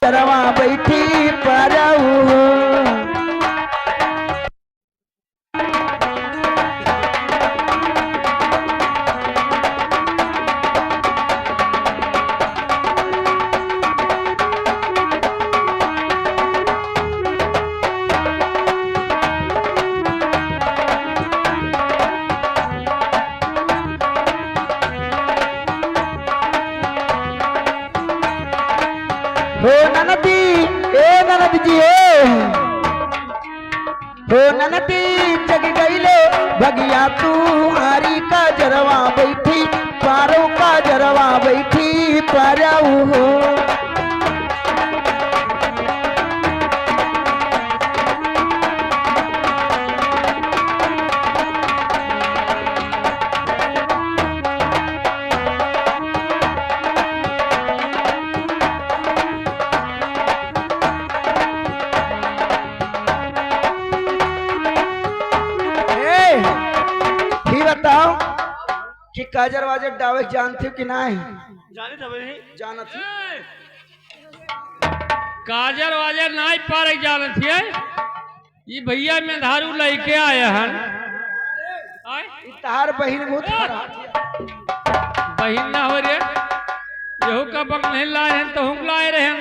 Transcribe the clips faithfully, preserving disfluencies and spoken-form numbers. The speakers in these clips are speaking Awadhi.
चरवा बैठी परऊ हो। हो ननदी, ए ननद जी, ए। हो ननदी जग गईले भगिया तू आरी का जरवा बैठी, पारो का जरवा बैठी, पारऊ हो। ए, ही बताओ कि काजर वाजर डावे जानत हो कि नाहीं? जानत हवे नहीं। जानत हो? ए, काजर वाजर नाहीं पारे जानत है। ई भइया मेधारू लइके आए हन। आय? ई तहार बहिन बहुत ए, खराब है। बहिन ना हो रे, यहू का बक नहीं लाए हन, तो हम लाए रहे हन।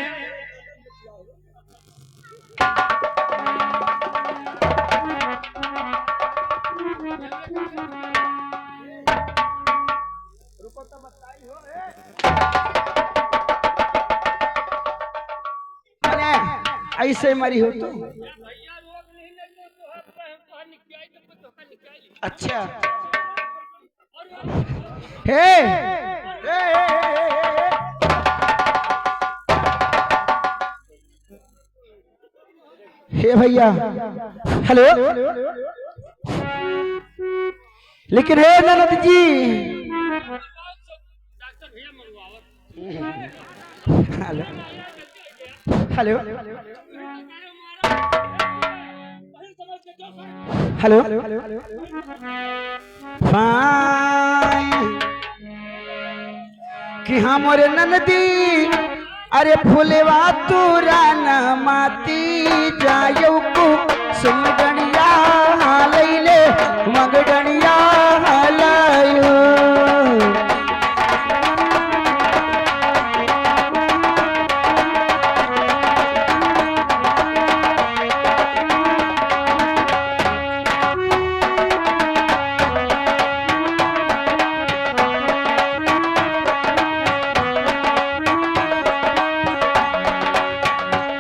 मने, ऐसे मरी हो तू। अच्छा। हे, हे, हे, हे, हे। हे भइया, हेलो। लेकिन हे ननद जी, हेलो, हेलो, हेलो, फाइन। कि हमरे ननदी, अरे फुलवा तोरा न माती जायो कुसुम डंडिया हालैले, मग डंडिया हालैयो।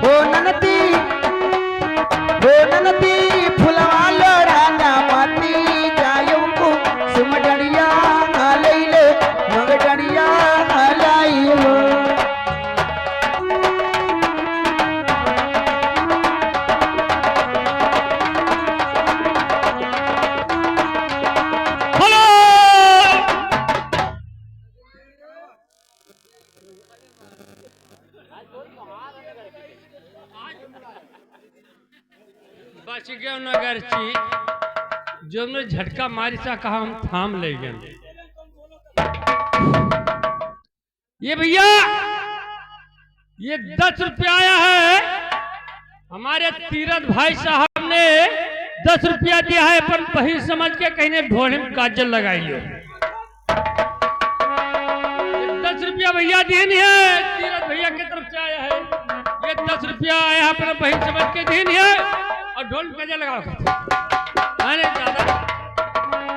हो ननदी, हो ननदी, फुलवा लोढ़ा ना माती जायो कुसुम डंडिया हालैले, मग डंडिया हालैयो। हेलो। बच गयो नगरची, जो हमने झटका मारी सा कहा हम थाम ले गए। ये भइया, ये दस रुपया आया है, हमारे तीरथ भाई साहब ने दस रुपया दिया है, अपन बहिन समझ के कहीं ने ढोढ़े में काजल लगाई हो। ये दस रुपया भइया दिहिन है, तीरथ भइया के तरफ से आया है। ये दस रुपया आया है, अपन बहिन समझ के दिहिन है, और ढोल में काजल लगाओ। अरे दादा,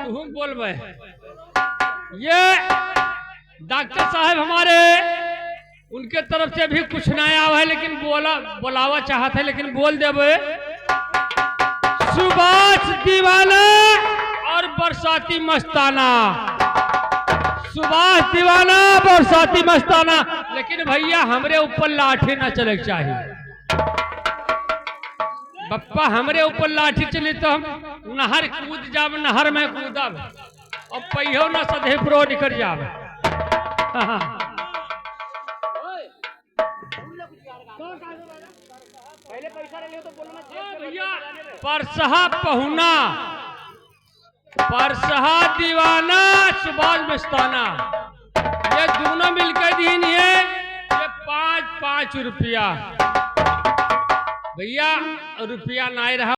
तू बोल भाई। ये डॉक्टर साहब हमारे, उनके तरफ से भी कुछ ना आवा है, लेकिन बोला, बोलावा चाहत है, लेकिन बोल देबे। सुभाष दीवाना और बरसाती मस्ताना, सुभाष दीवाना, बरसाती मस्ताना। लेकिन भइया, हमरे ऊपर लाठी ना चले के चाही। बप्पा, हमरे ऊपर लाठी चली तो हम नहर कूद जाब, नहर में कूदब। अब पहियो ना सधे प्रो निकल जावे। हाँ, भइया, परसहा पहुना, परसहा दीवाना, सुभाष मस्ताना, ये दोनों मिलकर दीन है, ये पाँच, पाँच पाँच रुपया। भइया, रुपया नाहीं रहा,